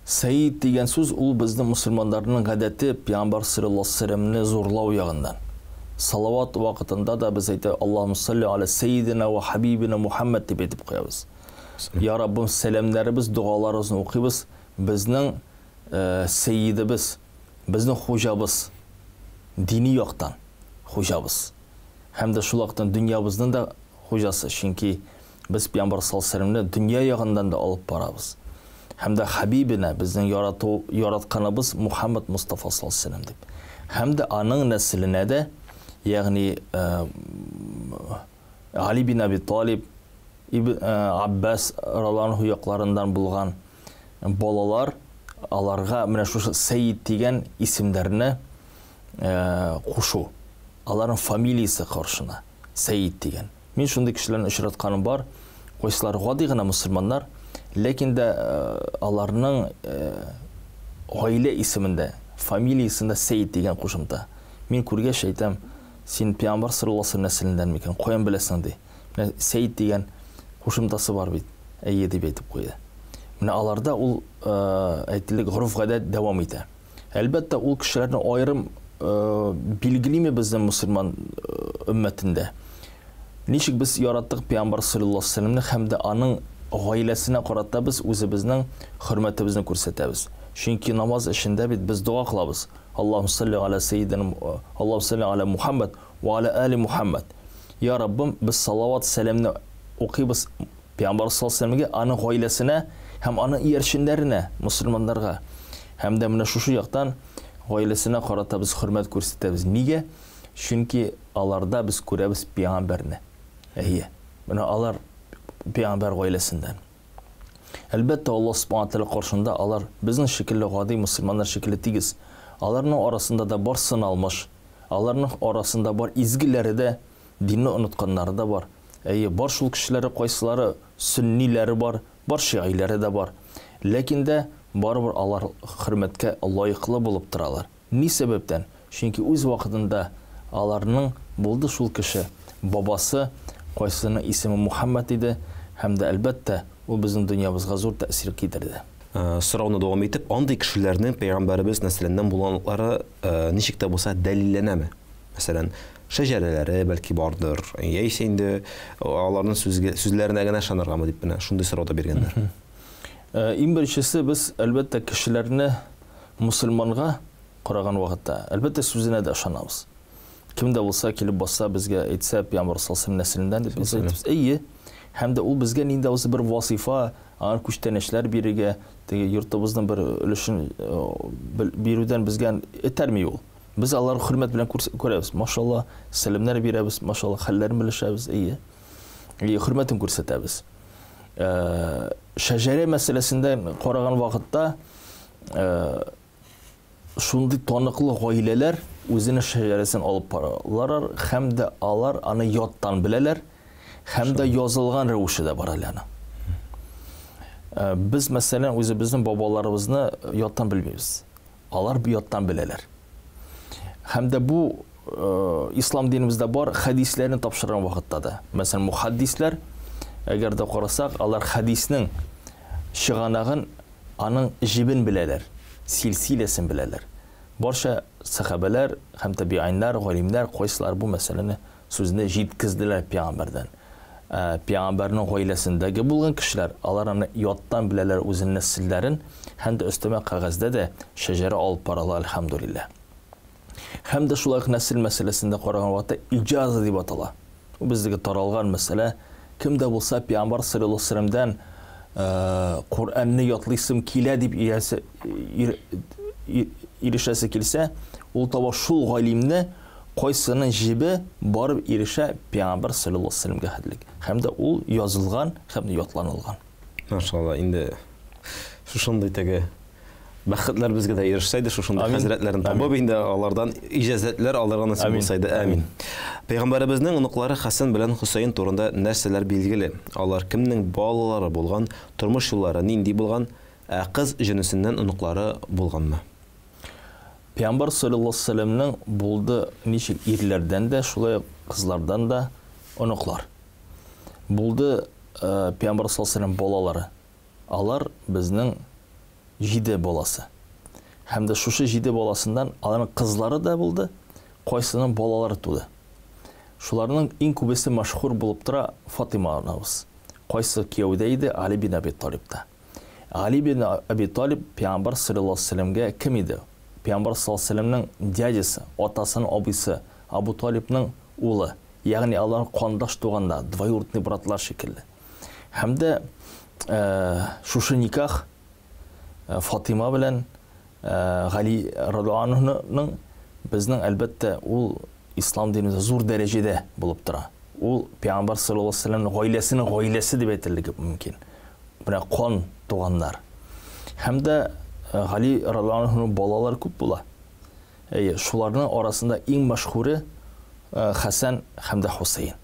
Сәйид дигән сүз ул безнең мөселманнарның гадәте пәйгамбәр саллаллаһу алейһи вәсәлләмне зурлау ягыннан. Салават вакытында да без әйтә Аллаһумма салли аля сәйидина ва хабибина Мухаммад дип әйтеп куябыз. Я Раббым, сәламнәребез, догаларыбызны укыйбыз. Безнең сәйидебез, безнең хуҗабыз, дини яктан хуҗабыз. Һәм дә шул вакыттан дөньябызның да хуҗасы, чөнки без Пәйгамбәр саллаллаһу алейһи ва сәлләмне дөнья ягыннан да алып барабыз. Һәм дә хәбибенә, безнең ярату, яратканыбыз Мухаммад Мустафа саллаллаһу алейһи ва сәлләм дип. Һәм дә аның нәселенә дә, ягъни Али бин Аби Талиб, Ибн Аббас радиаллаһу анһу якларыннан булган балалар, аларга менә шушы Сәйид дигән исемнәрне кушу. Аларның фамилиясе каршына Сәйид дигән. Мин шундый кешеләрне очратканым бар, кайсылары гади гына мөселманнар, ләкин дә аларның гаилә исемендә, фамилиясендә Сәйид дигән кушымта. Мин күргәч әйтәм, син пәйгамбәр саллаллаһу алейһи ва сәлләм нәселеннән микән? Каян беләсең ди. Менә Сәйид дигән кушымтасы бар бит. Әйе дип әйтеп куйды. Менә аларда ул әйтелек гореф-гадәт дәвам итә. Әлбәттә, ул кешеләрне аерым билгелиме безнең мөселман өммәтендә? Ничек без яраттык Пәйгамбәр саллаллаһу алейһи ва сәлләмне һәм дә аның гаиләсенә карата без үзебезнең хөрмәтебезне күрсәтәбез. Чөнки намаз эчендә бит без дога кылабыз. Аллаһумма салли аля сәйидина, Аллаһумма салли аля Мухаммад ва аля али Мухаммад. Я Раббым, без салават, сәламне укыйбыз Пәйгамбәр саллаллаһу алейһи ва сәлләмгә, аның гаиләсенә һәм аның иярченнәренә, мөселманнарга. Һәм дә менә шушы яктан гаиләсенә карата без хөрмәт күрсәтәбез. Нигә? Чөнки аларда без күрәбез пәйгамбәрне. Әйе. Менә алар пәйгамбәр гаиләсеннән. Әлбәттә, Аллаһ Субхана Тәгалә каршында алар безнең шикелле гади мөселманнар шикелле тигез. Аларның арасында да бар сыналмыш, аларның арасында бар изгеләре дә, динне онытканнары да бар. Әйе, бар шул кешеләре, кайсылары сөнниләре бар, бар шигыйләре дә бар. Ләкин дә барыбер алар хөрмәткә лаеклы булып торалар. Ни сәбәптән? Чөнки үз вакытында аларның булды шул кеше, бабасы, кайсының исеме Мухәммәд иде, һәм дә, әлбәттә, ул безнең дөньябызга зур тәэсир китерде. Сорауны дәвам итеп, андый кешеләрнең пәйгамбәребез нәселеннән булганлыклары ничек тә булса дәлилләнәме? Мәсәлән, шәҗәрәләре бәлки бардыр, яисә инде аларның сүзләренә генә ышаныргамы дип менә шундый сорау да биргәннәр. Иң беренчесе, без, әлбәттә, кешеләрне мөселманга караган вакытта, әлбәттә, сүзенә дә ышанабыз. Кем дә булса килеп басса, безгә әйтсә, пәйгамбәр саллаллаһу алейһи ва сәлләм нәселеннән дип, без әйтәбез, әйе. Һәм дә ул безгә нинди дә булса бер вазифа, аңар күчтәнәчләр бирергә, теге йортыбызның бер өлешен бирүдән безгә этәрми ул. Без аларны хөрмәт белән күрәбез. Машалла, сәламнәр бирәбез, машалла, хәлләрен белешәбез, әйе. Әйе, хөрмәтен күрсәтәбез. Шәҗәрә мәсьәләсендә караган вакытта, шундый таныклы гаиләләр үзенең шәҗәрәсен алып баралар һәм дә алар аны яттан беләләр, һәм дә язылган рәвеше дә бар әле аның. Без, мәсәлән, үзебезнең бабаларыбызны яттан белмибез. Алар яттан беләләр. Һәм дә бу ислам динебездә бар хәдисләрне тапшырган вакытта да. Мәсәлән, мухаддисләр, әгәр дә карасак, алар хәдиснең чыганагын, аның җебен беләләр, силсиләсен беләләр. Барча сәхабәләр һәм табииннар, галимнәр кайсылар бу мәсьәләне сүзне җиткезделәр пәйгамбәрдән. Пәйгамбәрнең гаиләсендәге булган кешеләр, алар аны яттан беләләр үзенең нәселләрен һәм дә өстәмә кәгазьдә дә шәҗәрә алып баралар, әлхәмдүлилләһ. Һәм дә шулай ук нәсел мәсьәләсендә караган вакытта иҗаза дип атала. Бу бездәге таралган мәсьәлә. Кем дә булса пәйгамбәр саллаллаһу алейһи вәсәлләмдән Коръәнне ятлыйсым килә дип ирешәсе килсә, ул таба шул галимне, кайсының җебе барып ирешә пәйгамбәр саллаллаһу алейһи вәсәлләмгә хәтлек. Һәм дә ул язылган һәм дә ятланылган. Машалла, инде шушындый теге бәхетләр безгә дә ирешсә иде, шушындый хәзрәтләрне табып, инде алардан иҗазәтләр алырга насыйп булса иде. Амин. Пәйгамбәребезнең оныклары Хәсән белән Хөсәен турында нәрсәләр билгеле? Алар кемнең балалары булган, тормыш юллары нинди булган, ә кыз җенесеннән оныклары булганмы? Пәйгамбәр саллаллаһу алейһи вәсәлләмнең булды ничек ирләрдән дә, шулай ук кызлардан да оныклар. Булды Пәйгамбәр саллаллаһу алейһи вәсәлләм балалары. Алар безнең җиде баласы. Һәм дә шушы җиде баласыннан аларның кызлары да булды, кайсының балалары туды. Шуларның иң күбесе мәшһүр булып тора Фатыйма анабыз. Кайсы кияүдә иде Али бин Әби Талибта. Али бин Әби Талиб пәйгамбәр саллаллаһу алейһи вәсәлләмгә кем иде? Пәйгамбәр саллаллаһу алейһи вәсәлләмнең дядясы, атасының абыйсы, Абу Талибның улы. Ягъни алар кандаш туганнар, двоюродный братлар шикелле. Һәм дә шушы никах Фатыйма белән Гали радиаллаһу анһуның безнең, әлбәттә, ул ислам динендә зур дәрәҗәдә булып тора. Ул пәйгамбәр саллаллаһу алейһи вәсәлләмнең гаиләсенең гаиләсе дип әйтерлек мөмкин. Менә кан туганнар. Һәм дә Гали радиаллаһу анһуның балалары күп була. Әйе, шуларның арасында иң мәшһүре Хәсән һәм дә Хусейн.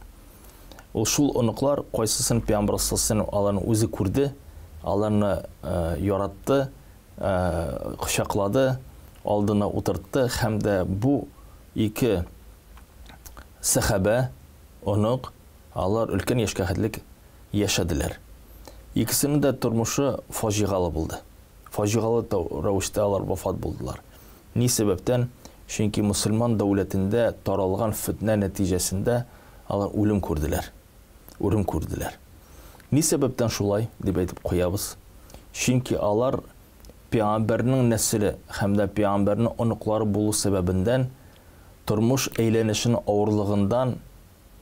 Ул шул оныклар, кайсысын пәйгамбәр саллаллаһу алейһи аларны үзе күрде, аларны яратты, кочаклады, алдына утыртты һәм дә бу ике сәхабә, онык, алар өлкән яшькә хәтлек яшәделәр. Икесенең дә тормышы фаҗигалы булды. Фаҗигалы рәвештә алар вафат булдылар. Ни сәбәптән? Чөнки мөселман дәүләтендә таралган фетнә нәтиҗәсендә алар үлем күрделәр. Үлем күрделәр. Ни сәбәптән шулай дип әйтеп куябыз? Чөнки алар пәйгамбәрнең нәселе һәм дә пәйгамбәрнең оныклары булу сәбәбендән тормыш әйләнешенең авырлыгындан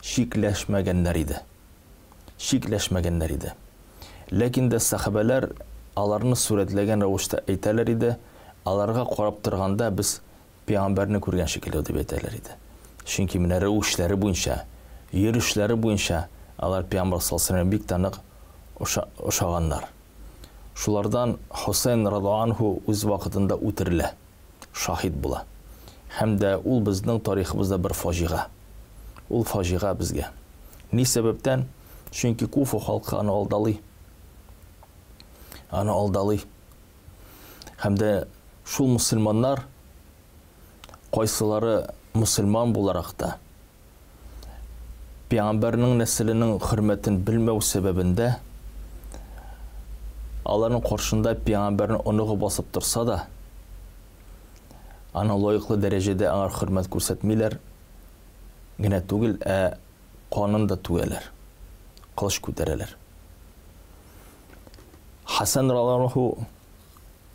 чикләшмәгәннәр иде. Чикләшмәгәннәр иде. Ләкин дә сәхабәләр аларны сурәтләгән рәвештә әйтәләр иде, аларга карап торганда без пәйгамбәрне күргән шикелле дип әйтәләр иде. Чөнки менә рәвешләре буенча, йөрешләре буенча алар пәйгамбәр саллаллаһу алейһи бик тә нык ошаганнар. Шулардан Хусейн радиаллаһу анһу үз вакытында үтерелә, шаһит була. Һәм дә ул безнең тарихыбызда бер фаҗига. Ул фаҗига безгә. Ни сәбәптән? Чөнки Куфа халкы аны алдалый. Аны алдалый. Һәм дә шул мөселманнар кайсылары мөселман буларак та пәйгамбәрнең нәселенең хөрмәтен белмәү сәбәбендә аларның каршында пәйгамбәрнең оныгы басып торса да, аны лаеклы дәрәҗәдә аңар хөрмәт күрсәтмиләр генә түгел, ә канын да түгәләр, кылыч күтәрәләр. Хәсән радиаллаһу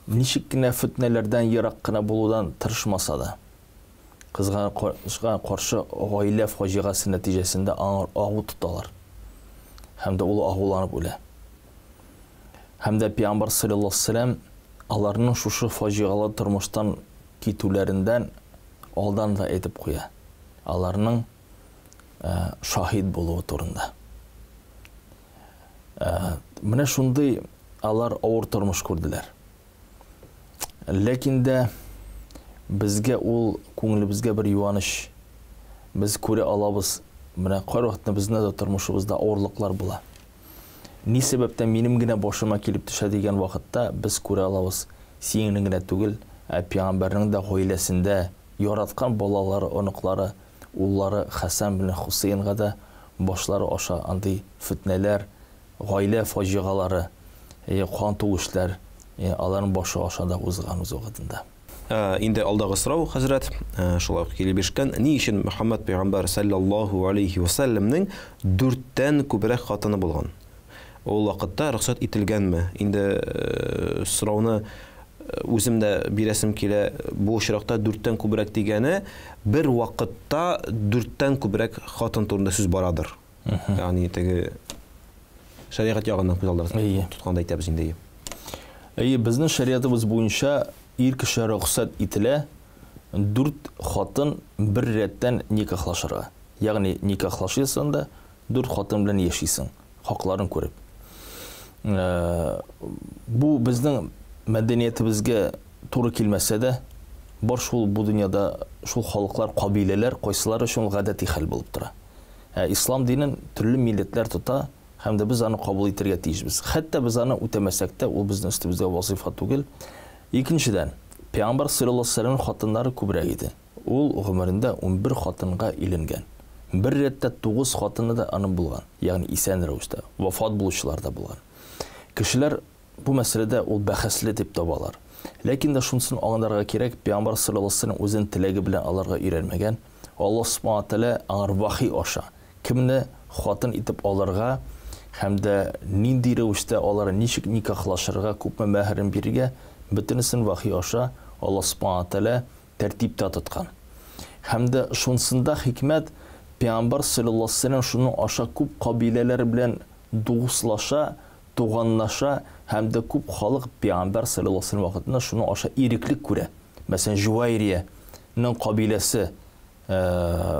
ничек кенә фетнәләрдән ерак кына булудан тырышмаса да, кызганычка каршы гаилә фаҗигасе нәтиҗәсендә аңар агу тоталар. Һәм дә ул агуланып үлә. Һәм дә пәйгамбәр саллаллаһу алейһи вәсәлләм аларның шушы фаҗигалы тормыштан китүләреннән алдан да әйтеп куя. Аларның шаһит булуы турында. Менә шундый алар авыр тормыш күрделәр. Ләкин дә Безгә ул күңелебезгә бер юаныч. Без күрә алабыз, менә кайвакытта безнең дә тормышыбызда авырлыклар була. Ни сәбәптән минем генә башыма килеп төшә дигән вакытта без күрә алабыз, синең генә түгел, ә пәйгамбәрнең дә гаиләсендә яраткан балалары, оныклары, уллары Хәсән белән Хусейнга да башлары аша андый фетнәләр, гаилә фаҗигалары, кан түгешләр аларның башы аша да узган үз вакытында. Инде алдагы сорау, хәзрәт, шулай ук килеп ирешкән. Ни өчен Мөхәммәд пәйгамбәр саллаллаһу алейхи ва сәлләмнең дүрттән күбрәк хатыны булган? Ул вакытта рөхсәт ителгәнме? Инде сорауны үзем дә бирәсем килә. Бу очракта дүрттән күбрәк дигәне бер вакытта дүрттән күбрәк хатын турында сүз барадыр. Ягъни теге шәригать ягыннан күз алдына тотканда әйтәбез инде. Әйе, безнең шәригатыбыз буенча ир кешегә рөхсәт ителә дүрт хатын бер рәттән никахлашырга. Ягъни никахлашасың да дүрт хатын белән яшисең, хакларын күреп. Бу безнең мәдәниятебезгә туры килмәсә дә, бар шул бу дөньяда шул халыклар, кабиләләр, кайсылары өчен ул гадәти хәл булып тора. Ә ислам динен төрле милләтләр тота, һәм дә без аны кабул итәргә тиешбез. Хәтта без аны үтәмәсәк тә, ул безнең өстебездә вазыйфа түгел. Икенчедән, Пәйгамбәр саллаллаһу алейһи ва хатыннары күбрәк иде. Ул гомерендә 11 хатынга өйләнгән. Бер рәттә 9 хатыны да аның булган, ягъни исән рәвештә, вафат булучылар да булган. Кешеләр бу мәсьәләдә ул бәхәсле дип табалар. Ләкин дә шунысын аңларга кирәк, Пәйгамбәр саллаллаһу алейһи ва сәлләм үзенең теләге белән аларга өйрәнмәгән. Аллаһ субхана тәгалә аңар вахи аша кемне хатын итеп алырга һәм дә нинди рәвештә алар ничек никахлашырга, күпме мәһәрен бирергә, бөтенесен вахи аша Аллаһ субхана тәгалә тәртиптә тоткан. Һәм дә шунсында хикмәт Пәйгамбәр саллаллаһу алейһи ва сәлләм шуның аша күп кабиләләр белән дуслаша, туганлаша һәм дә күп халык Пәйгамбәр саллаллаһу алейһи ва сәлләм вакытында шуның аша иреклек күрә. Мәсәлән, Жувайрияның кабиләсе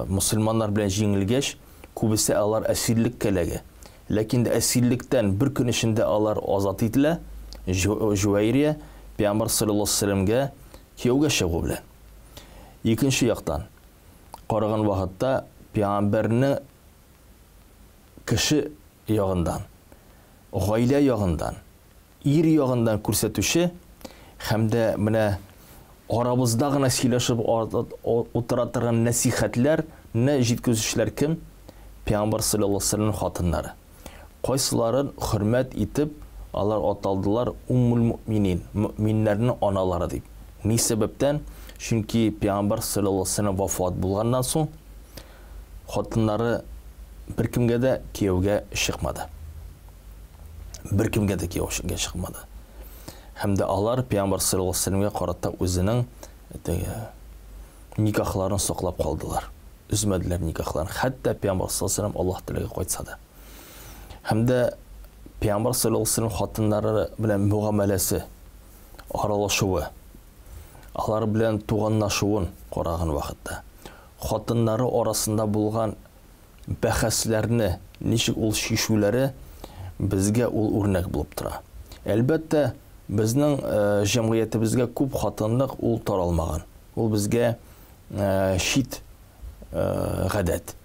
мусульманнар белән җиңелгәч, күбесе алар әсирлеккә эләгә. Ләкин дә әсирлектән бер көн эчендә алар азат ителә. Жувайрия Пәйгамбәр саллаллаһу алейһи ва сәлләмгә кияүгә чыгу белән. Икенче яктан караган вакытта Пәйгамбәрне кеше ягындан, гаилә ягындан, ир ягындан күрсәтүче һәм дә менә арабызда гына сөйләшеп утыра торган нәсихәтләрне җиткезүчеләр кем? Пәйгамбәр саллаллаһу алейһи ва сәлләм хатыннары. Кайсыларын хөрмәт итеп, алар аталдылар уммул мөминин, мөминнәрнең аналары дип. Ни сәбәптән? Чөнки Пәйгамбәр саллаллаһу алейһи ва сәлләм вафат булганнан соң хатыннары беркемгә дә кияүгә чыкмады. Беркемгә дә кияүгә чыкмады. Һәм дә алар Пәйгамбәр саллаллаһу алейһи ва сәлләмгә карата үзенең теге никахларын саклап калдылар. Өзмәделәр никахларын. Хәтта Пәйгамбәр саллаллаһу алейһи ва сәлләм Аллаһ Тәгаләгә кайтса да. Һәм дә Пәйгамбәр саллаллаһу алейһи ва сәлләм хатыннары белән мөгамәләсе, аралашуы, алар белән туганлашуын караган вакытта, хатыннары арасында булган бәхәсләрне ничек ул чишүләре безгә ул үрнәк булып тора. Әлбәттә, безнең җәмгыятебезгә күп хатынлык ул таралмаган. Ул безгә чит гадәт.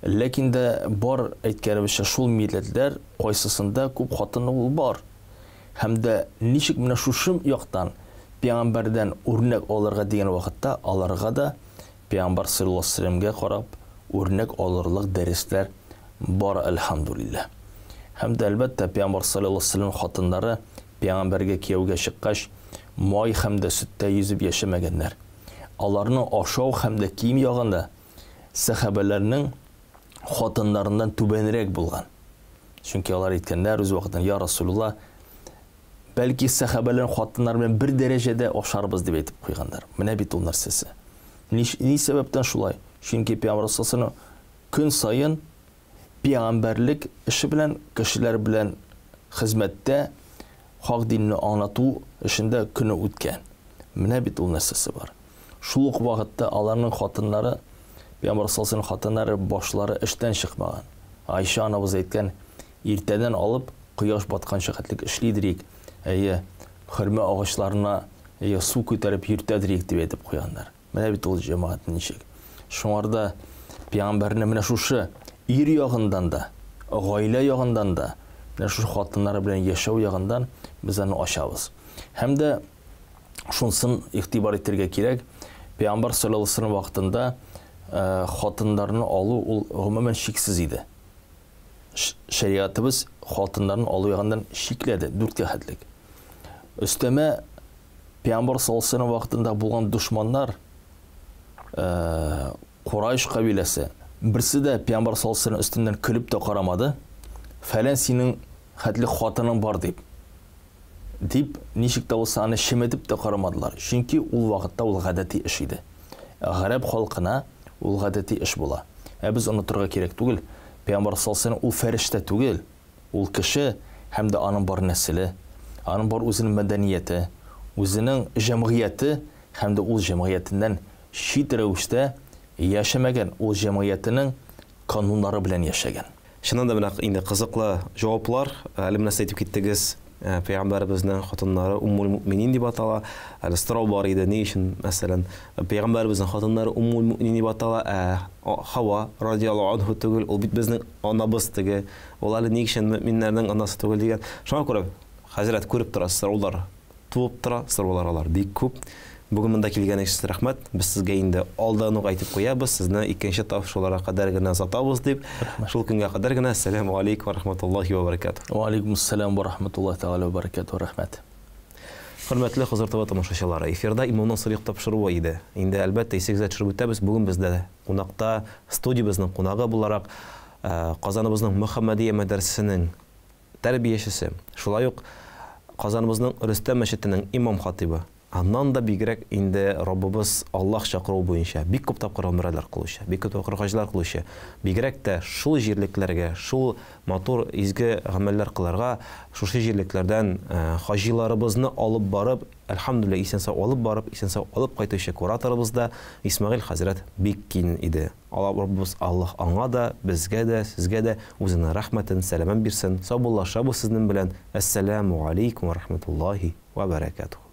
Ләкин дә бар әйткәнебезчә шул милләтләр кайсысында күп хатынлык ул бар. Һәм дә ничек менә шушы яктан пәйгамбәрдән үрнәк алырга дигән вакытта аларга да Пәйгамбәр саллаллаһу алейһи ва сәлләмгә карап үрнәк алырлык дәресләр бар, әлхәмдүлилләһ. Һәм дә әлбәттә Пәйгамбәр саллаллаһу алейһи ва сәлләм хатыннары пәйгамбәргә кияүгә чыккач май һәм дә сөттә йөзеп яшәмәгәннәр. Аларның ашау һәм дә кием ягында сәхабәләрнең хатыннарыннан түбәнрәк булган. Чөнки алар әйткәннәр үз вакытында, я Расулулла, бәлки сәхабәләрнең хатыннары белән бер дәрәҗәдә ашарбыз дип әйтеп куйганнар. Менә бит ул нәрсәсе. Ни, ни сәбәптән шулай? Чөнки Пәйгамбәр саллаллаһу көн саен пәйгамбәрлек эше белән, кешеләр белән хезмәттә хак динне аңлату эшендә көне үткән. Менә бит ул нәрсәсе бар. Шул ук вакытта аларның хатыннары, Пәйгамбәр саллаллаһу хатыннары башлары эштән чыкмаган. Айша анабыз әйткән, иртәдән алып кояш батканча хәтлек эшлидерик. Әйе, хөрмә агачларына Я су күтәреп йөртәдер идек дип әйтеп куйганнар. Менә бит ул җәмәгать ничек. Шуңар да пәйгамбәрне менә шушы ир ягыннан да, гаилә ягыннан да, менә шушы хатыннары белән яшәү ягыннан без аны ачабыз. Һәм дә шунысын игътибар итәргә кирәк, пәйгамбәр саллаллаһу алейһи вәсәлләм вакытында хатыннарны алу ул гомумән шиксез иде. Шәриатыбыз хатыннарны алу ягыннан чикләде, дүрткә хәтлек. Өстәмә пәйгамбәр саллаллаһу алейһи вәсәлләм вакытында булган дошманнар, Курайш кабиләсе, берсе дә пәйгамбәр саллаллаһу алейһи вәсәлләм өстеннән көлеп тә карамады, фәлән синең хәтле хатының бар дип. Дип, ничек тә булса аны чеметеп тә карамадылар. Чөнки ул вакытта ул гадәти эш иде. Гарәп халкына ул гадәти эш була. Ә без онытырга кирәк түгел, пәйгамбәр саллаллаһу алейһи вәсәлләм ул фәрештә түгел, ул кеше һәм дә аның бар нәселе, аның бар үзенең мәдәнияте, үзенең җәмгыяте һәм дә ул җәмгыятеннән чит рәвештә яшәмәгән, ул җәмгыятенең кануннары белән яшәгән. Чыннан да менә инде кызыклы җаваплар. Әле менә сез әйтеп киттегез, пәйгамбәребезнең хатыннары Уммул мөминин дип атала. Әле сорау бар иде, ни өчен, мәсәлән, пәйгамбәребезнең хатыннары Уммул мөминин дип атала, ә Хава радиаллаһу анһу түгел, ул бит безнең анабыз теге. Ул әле ни өчен мөминнәрнең анасы түгел дигән. Шуңа күрә хәзрәт күреп тора, сораулар туып тора, сораулар алар бик күп. Бүген монда килгәнегез өчен рәхмәт. Без сезгә инде алдан ук әйтеп куябыз, сезне икенче тапшыруларга кадәр генә озатабыз дип. Шул көнгә кадәр генә әссәламү алейкум ва рахматуллахи ва баракатуһ. Ва алейкум ассалам ва рахматуллахи тәгалә ва баракатуһ. Рәхмәт. Хөрмәтле Хозур ТВ тамашачылары, эфирда Имамның Садыйк тапшыруы иде. Инде әлбәттә исегезгә төшереп үтәбез, бүген бездә кунакта студиябезнең кунагы буларак Казаныбызның Мөхәммәдия мәдрәсәсенең тәрбиячесе, шулай ук Казаныбызның Рөстәм мәчетенең имам-хатыйбы, аннан да бигрәк инде Раббыбыз Аллаһ чакыруы буенча бик күп тапкыр гомрәләр кылучы, бик күп тапкыр хаҗлар кылучы, бигрәк тә шул җирлекләргә, шул матур изге гамәлләр кылырга, шушы җирлекләрдән хаҗиларыбызны алып барып, әлхәмдүлилләһ, исән-сау алып барып, исән-сау алып кайтучы кураторыбыз да Исмәгыйль хәзрәт Биккин иде. Алла Раббыбыз Аллаһ аңа да, безгә дә, сезгә дә үзенең рәхмәтен, сәламен бирсен. Саубуллашабыз сезнең белән. Әссәләмү галәйкүм вә рахмәтуллаһи вә бәрәкәтүһ.